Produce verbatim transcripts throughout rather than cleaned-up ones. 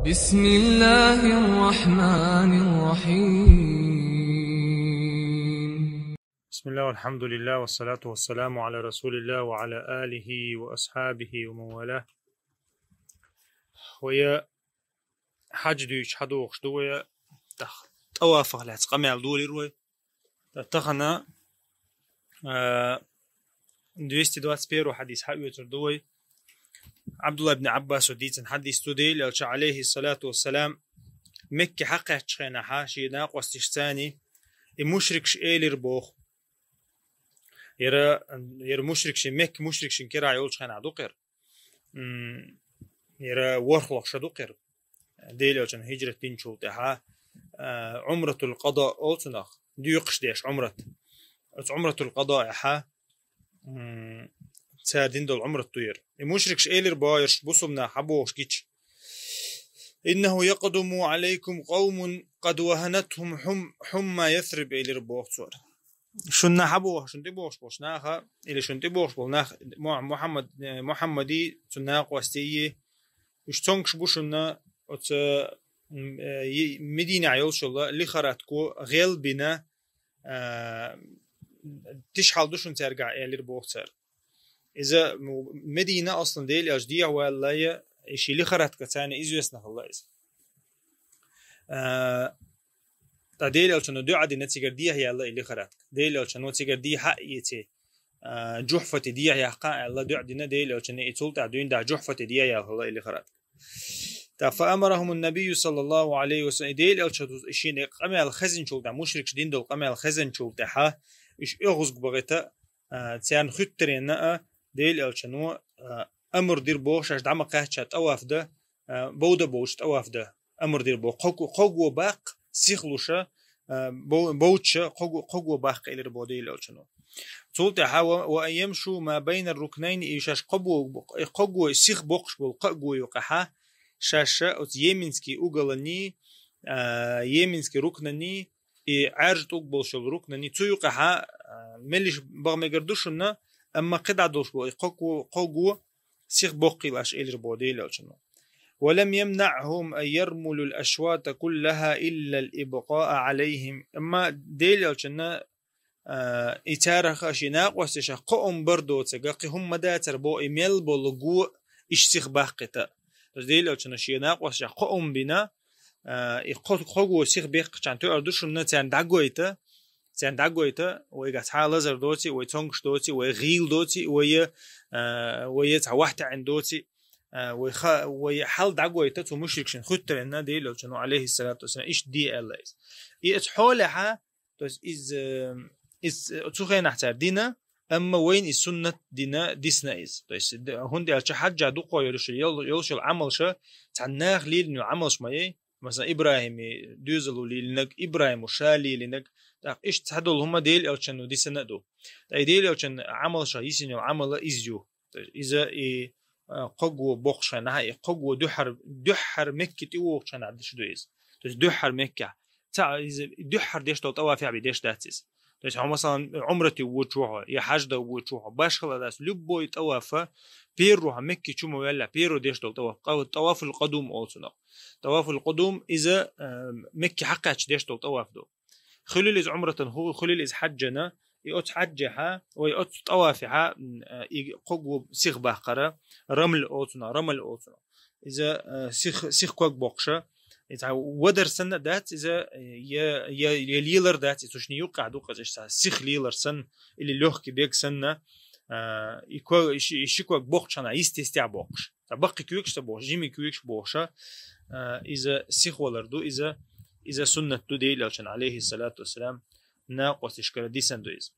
بسم الله الرحمن الرحيم. بسم الله والحمد لله والصلاة والسلام على رسول الله وعلى آله وأصحابه ومن والاه. Вай хьаж дуьйцуш хьадохуш ду вай, тӀаккха тӀавафах лаьцна къамел долийра вай. Тахана, а, двести двадцать первый хьадис хьаоьцур ду вай. Абдулла ибн Аббаса дийцина хьадис ду, Делан Элча, алейхи салату вассалам, Мекке хьакхаьчча хенахьа, шен накъосташца цхьана, и мушрикаш элира боху. Яра, яра мушрикаш, Мекка мушрикашна кара йолчу хенахь ду кхера. М, яра ворхӀалгӀа ша ду кхера. Делан Элчано хӀижрат динчул тӀаьхьа, а, Ӏумратул къада олу цунах, доькхуш деш Ӏумрат. Оцу Ӏумратул къадаехьа, м, цара дина долу Ӏумрат ду яра. И мушрикаш элира боху, бусулба нах хьабохуш гича: «Иннаху якъдуму алайкум къавмун къад ваханатхум хум-, хумма Ясриб», элира боху цара. Шунна хьабохуш, шуна тӀебохуш болчу наха, или шуна тӀебохуш болу нах, Мух-, Мухаммад, э, Мухаммади, цу накъостий, уьш цомгуш бу шуна оцу, м, э, и-, Мединехь йолуш йолу лихорадка гӀел бина, э, тиша хьал ду шуна цаьргахь, элира боху цара. Иза, м, Медина аслан Делан Элча дехьаваьлла я, и ши лихорадка царна известна хилла иза. А, ткъа Делан Элчано дуьхьа дина цигара дехьаяьлла и лихорадка. Делан Элчано цигара дехьа а эций, а, Джухьфате дехьаяккха аьлла дуьхьа дина Делан Элчано, и цул тӀаьхьа дуьйна дахь Джухьфате дехьаяьлла хилла и лихорадка. ТӀаккха фа амарахумун набийю саллаллаху алейхи ва саллям, и Делан Элча шена къамел хезначул тӀаьхьа, мушрикаш дина долу къамел хезначул тӀаьхьа, уьш оьгӀазга бахийта, а, царна хуьттаренна а, Делан Элчано, а, амр дира боху шаьш дӀа ма кхаьчча тӀаваф дан, а, бовда бовча тӀаваф дан амр дира боху. Кхо-, кхо го баккха сиха луша, а, бов-, бовча кхо го, кхо го баккха элира боху Делан Элчано. Цул тӀаьхьа ва, ва ан ямшу ма байна рукнайни, и шаьш кхо бо-, кхо го сиха боккхуш болу кхо го юкъахьа, шаьш оцу йеминский уголани, а, йеминский рукнани, и Ӏаьржа тӀулг болуш йолу рукнани, цу юкъахьа, а, меллиш баха мегар ду шуна, амма кхидӀа долуш бу и кхо го, кхо го сиха боккхийла аша элира боху Делан Элчано. Ва лам ямнаъхум ан ярмулул ашвата куллаха иллал ибкъаа алайхим. Амма Делан Элчано, а, и царах а шен накъосташах кхо ам бар доцург, кхин хӀума ма дацара боху, и мел болу го иштта сиха баккхийта. Делан Элчано шен накъосташах кхо ам бина, а, и кхо, кхо го сиха беккхачарна тоьар ду шуна царна дӀагойта, царна дӀагойта, вайгахь цхьа лазар доций, вай цомгуш доций, вай гӀийла доций, вай, а, вай цхьа вахтаӀина доций, а, вай ха-, вай хьал дӀагойта, цу мушрикашна хуьттаренна Делан Элчано, алейхиссалату вассалам, иштта де аьлла иза. И оцу хьолехьа, то есть иза, иза цу хенахь цара дина, амма вайна и суннат дина дисна иза. То есть д-, хӀунда аьлча хьаьжа дукха йолуш йол-, йолуш йолу Ӏамалша, цхьа наха лелийна йолу Ӏамалш ма яй, масалан, ИбрахӀима доьзало лелийнарг, ИбрахӀима ша лелийнарг, тӀаккха иштта цхьадолу хӀума Делан Элчано дисина а ду. Ткъа и Делан Элчан Ӏамалша йисина йолу Ӏамал а иза ю. То есть иза и, а, кхо го боккхуш хенахь, и кхо го дуьххьара, дуьххьара Мекке тӀевогӀучу хенахь деш ду иза. То есть дуьххьара Меккехь. Ца иза дуьххьара деш долу тӀавафехь бен деш дац иза. То есть хьо, масалан, Ӏумрате воьдуш ву хьо, я хьаьжа дан воьдуш ву хьо, башхала а дац, любой тӀавафа, первый хьо Мекке чу ма ваьллехь, первый деш долу тӀаваф, къа-, тӀавафул къадум олу цунах. ТӀавафул къадум иза, а, Мекке хьакхаьчча деш долу тӀаваф ду. Хуьлийла иза Ӏумратан, ху-, хуьлийла иза хьаьжжана, и оцу хьаьжжехьа, ой, оцу тӀавафехьа, м, а, и кхо го сиха баккхара, рамл олу цунах, рамл олу цунах. Иза, а, сих-, сиха ког боккхуша. Иза вадар санна а дац, иза, я, я, я лелар дац, иза цу шинна юккъехь ду кхуза иштта сиха лелар санна, или лёгкий бег санна, а, и ко-, и ши, и ши ког боккхучу хенахь йисте-йистехь боккхуш. Ца баккхий куьйгаш ца бохуш, жимий куьйгаш бохуша, а, иза сиха валар ду, иза, иза суннат ду Делан Элчан, алейхиссалату вассалам, накъосташкара дисан ду иза.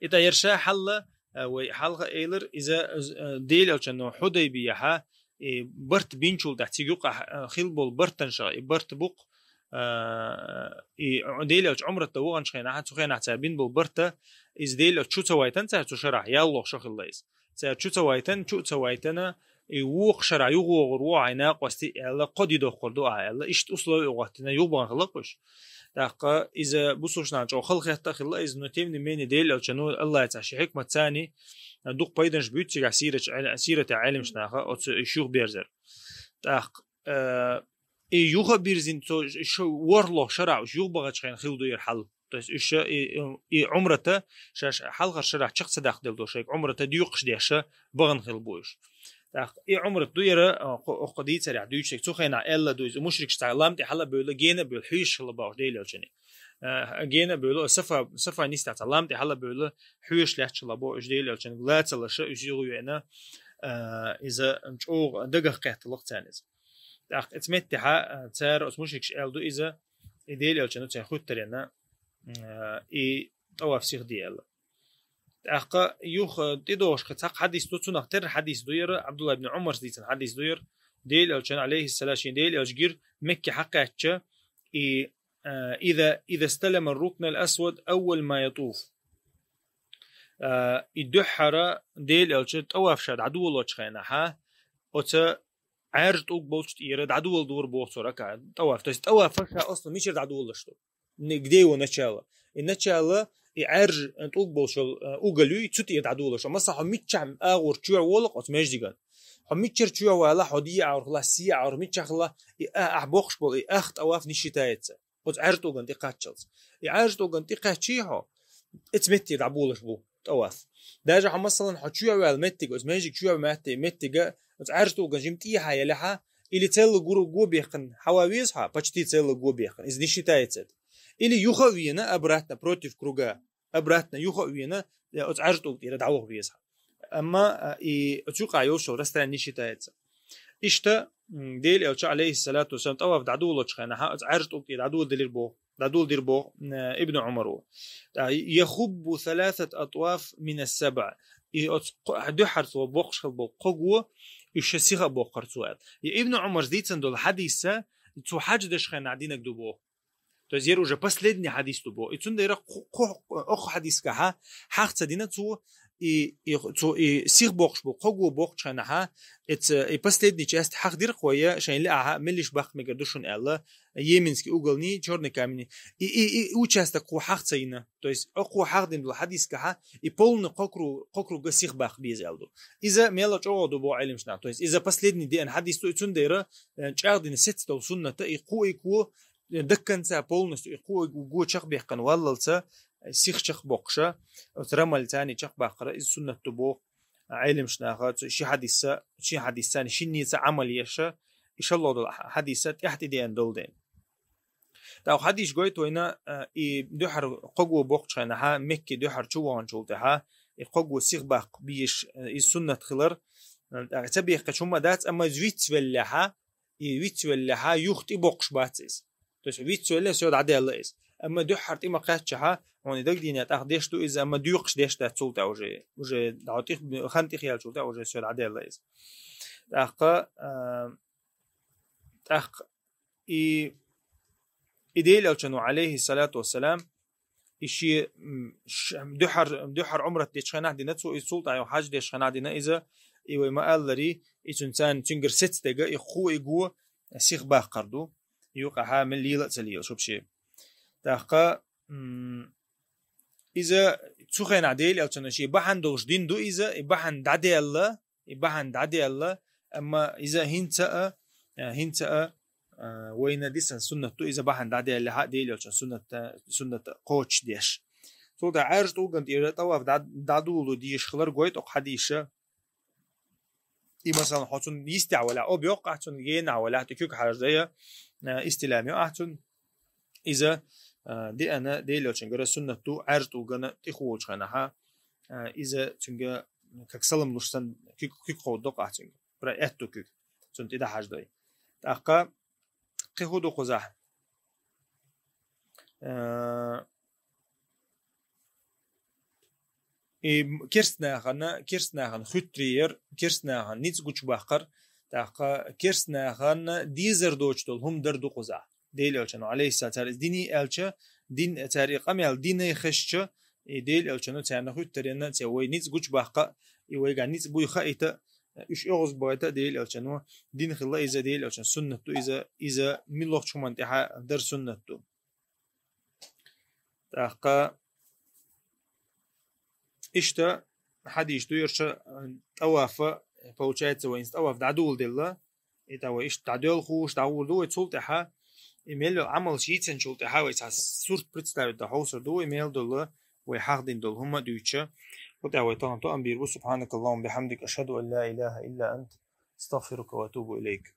И тӀа яра ша хьалла, а, вай хьалха элира, иза, а, Делан Элчано Хьудайбияхьа, и барт бинчул тӀаьхьа цига юкъахь, а, хилла болу бартанашах, и барт бу-кх, а, и Делан Элча Ӏумрат дан ваханчу хенахь, цу хенахь цара бина болу барта, иза Делан Элча чу ца вайтина цара цу шарахь, яллохуш хилла иза. Цара чу ца вайтина, чу ца вайтина, и вукху шарахь юхавогӀур ву хьайн накъостий аьлла, кхо де доккхур ду ахьа аьлла, иштта условие гӀоттина, юхабахана хилла-кх уьш. ТӀаккха иза бусулба нахана чӀогӀа халахетта а хилла иза, но тем не менее Делан Элчано, Аллахьца шен хьикматца, дукха пайданаш буьйцу цигахь сиратчу Ӏел-, сирате Ӏеламнаха оцу уьш юхаберзар. ТӀаккха э, и юха бирзин цо ш-, ш-, ворхӀлагӀча шарахь уж юха бахача хенахь хилла ду яра хьал. То есть уж и, и, и Ӏумрата шаьш хьалхарча шарахь чакх ца даккхаделла ду шайга, Ӏумрата доькъуш деш бахана хилла бу уж. ТӀаккха и Ӏумрат ду яра, а, кхо-, оккха дийцарехь дуьйцург, цу хенахь аьлла ду иза, мушрикаш цхьа лам тӀехьа а бевлла, гена а бевлла, хьоьжуш хилла бохуш Делан элчане. А, гена а бевлла, Сафа, Сафа нисдехь цхьа лам тӀехьа а бевлла, хьоьжуш лаьтташ хилла бохуш Делан элчанга лацалаш, уж юха веана, а, иза чӀогӀа дагах кхетталуш царна иза. ТӀаккха оцу меттехьа, а, цара оцу мушрикаша аьлла ду иза, и Делан элчано царна хуьттаренна, а, и тӀаваф сиха де аьлла. ТӀаккха юха, а, тӀедогӀуш кхин цхьа хьадис ду, цунах терра хьадис ду яра, Ӏабдулла ибн Ӏумарс дийцина хьадис ду яра, Делан элчан, алейхиссалам, шен Делан элча гира Мекке хьакхаьчча, и, а, иза, иза сталама рукна ал-асвад аввал ма ятуф. А, и дуьххьара Делан элча тӀаваф ша дӀадолочу хенахьа, оцу Ӏаьржа тӀулг болчу тӀера дӀадоладора боху цо рака тӀаваф. То есть тӀаваф ша осло мичара дӀадолалаш ду? Н-, где его начало? И начало, и Ӏаьржа тӀулг болчу, э, угол ю, и цу тӀера дӀадолалаш. Масала, хьо миччахь агӀор чоьхьа волу оцу междиган. Хьо миччара чоьхьа вала, хьо дийна агӀор хила, сийна агӀор миччахь хила, и а-, ахь боккхуш болу, и ах тӀаваф не считается. Оцу Ӏаьржа тӀулгана тӀекхаччалц. И Ӏаьржа тӀулгана тӀекхаьччий хьо, оцу метте дӀаболалаш бу тӀаваф. Даже хьо, масалан, хьо чоьхьа ваьлла меттиг, оцу междиг чоьхьа метте, меттига, оцу Ӏаьржа тӀулгана жима тӀехьа елехьа, или целый го-, го бехкан хьава веза хьа, почти целый го бехкан, иза не считается это. Или юха а вена обратно, против круга, обратно юха а вена, э, оцу Ӏаьржа тӀулг тӀера дӀаваха веза хьа. Амма, а, и оцу юкъа йолуш йолу расстояние не считается. Иштта, м, Делан элча, алейхиссалату вассалам, тӀаваф дӀадолочу хенахьа, оцу Ӏаьржа тӀулг тӀера дӀадоладелира боху, дӀадоладира боху, э, Ибн Ӏумаро. ТӀа, яхуббу саласат атваф мина сабъ. И оцу кхо-, дуьххьара цо боккхуш хилла болу кхо го, уьш ша сиха а боккхура цо аьлла. И Ибн Ӏумарс дийцина долу хьадиса, цо хьаьж деш хенахь динарг ду боху. То есть, яра уже последний хьадис ду боху. И цундела кху-, кху-, окху хьадискахьа хьах ца дина цо, и, и цо и сих боккхуш бу, кхо го боккхучу хенахьа, и ц-, и последний часть хьах дира кхо, я шайн лаахьа, меллиш баккха мегар ду шуна аьлла, Йеменский уголни, Чёрный камень. И, и, и участок кхо хьах ца йина. То есть, окхо хьах дина долу хьадискахьа, и полный кхо кру-, кхо круга сих баккха беза аьлла ду. Иза мела чӀогӀа ду боху Ӏилмаш нах. То есть, иза последний деана хьадис ду, и цундела, э, чӀагӀдина сецна долу сунната, и кхо и кхо до конца полностью и кхо го чекхбехкан валлалца, сих чекхбоккхуша, оцу рамаль царний чекхбаккхара, иза суннат ду боху Ӏелимаш наха, цу ши хьадисса, ши хьадисса шинница Ӏамал еша, и шалло долу хьадисса тӀаьхьа тӀедеана долу ден. ТӀаккха хьадис гойту вайна, а, и дуьхьар кхо го боккхучу хенахьа, Мекки дуьхьар чу ваханчул тӀаьхьа, и кхо го сих баккха бийш, а, иза суннат хилар, а, тӀаккха ца бехкачу хӀума дац, амма иза вицвеллехьа, и вицвеллехьа, юха тӀе боккхуш бац иза. То есть вицвелле, всё, дӀадаьлла иза. Амма дуьххьара тӀе ма кхаьччахьа, хьуна и дагадийна тӀаккха деш ду иза, амма доькъуш деш дац цул тӀаьхьа уже, уже дӀа тӀех-, хан тӀехъяьллачул тӀаьхьа уже всё дӀадаьлла иза. ТӀаккха, а, тӀаккха и, и Делан элчано, алейхиссалату вассалам, и шен, м, ш-, дуьхьар, дуьхьар Ӏумрат дечу хенахь дина, цо иза султӀа хьаж дечу хенахь дина иза, и вай ма-аллари, и цуьнан царна цуьнгара сецдега, и кхо и го сих баккхар ду, юкъахьа мел лела а ца лелаш вообще. ТӀаккха, м, иза цу хенахь Делан элчано шен бахьана долуш дин ду иза, и бахьана дӀадаьлла, и бахьана дӀадаьлла, амма иза хӀинца а, а, хӀинца а, а, вайна дисан суннат ду, иза бахьана дӀадаьллехьа а Делан элчан суннат, суннат кхочушдеш. Цул тӀаьхьа Ӏаьржа тӀулган тӀера тӀаваф дӀа-, дӀадолу дезаш хилар гойту окху хьадиса. И, масалан, хьо цунна йистехь валахь, обу йоккху ахь цунна, генахь валахь, тӀе куьг хьажа дайа, а, истилам йо ахь цунна. Иза, а, деана Делан элчангара суннат ду, Ӏаьржа тӀулгана тӀехволучу хенахьа, а, иза цуьнга как салам луш санна куьг, куьг кховдадо ахь цуьнга. Прай аьтту куьг. Цунна тӀе дахьаждой. ТӀаккха кхин хӀун ду кхузахь? А, и керстанахана, керстанахана хуьттарий яр, керстанахана ницкъ гучубаккхар, тӀаккха керстанахана дезар доцуш долу хӀума дар ду кхузахь. Делан элчано, алейхиссалам, цара иза диний аьлча, дин, цара и къамел диний хезча, и Делан элчано царна хуьттаренна, церан вай ницкъ гучубаккха, и вайгахь ницкъ буй хаийта, уьш оьгӀазбойта Делан элчано, дин хилла иза, Делан элчан суннат ду иза, иза муьлххачу хӀуманна тӀехьа дар суннат ду. ТӀаккха иштта хьадис ду ярша, тӀавафа, получается, вайн тӀаваф дӀадоладелла, ИтӀа вай иштта дӀадоьлхуш, дӀагӀур ду вай цул тӀехьа, и мел йола Ӏамалш йийцинчул тӀехьа вай цхьа сурт представить дан хьовсур ду вай, мел дола вай хьахдина дола хӀума дуьйцу. Цул тӀехьа вай тахан тоам бийр бу. سبحانك اللهم وبحمدك، أشهد أن لا إله إلا أنت، أستغفرك وأتوب إليك.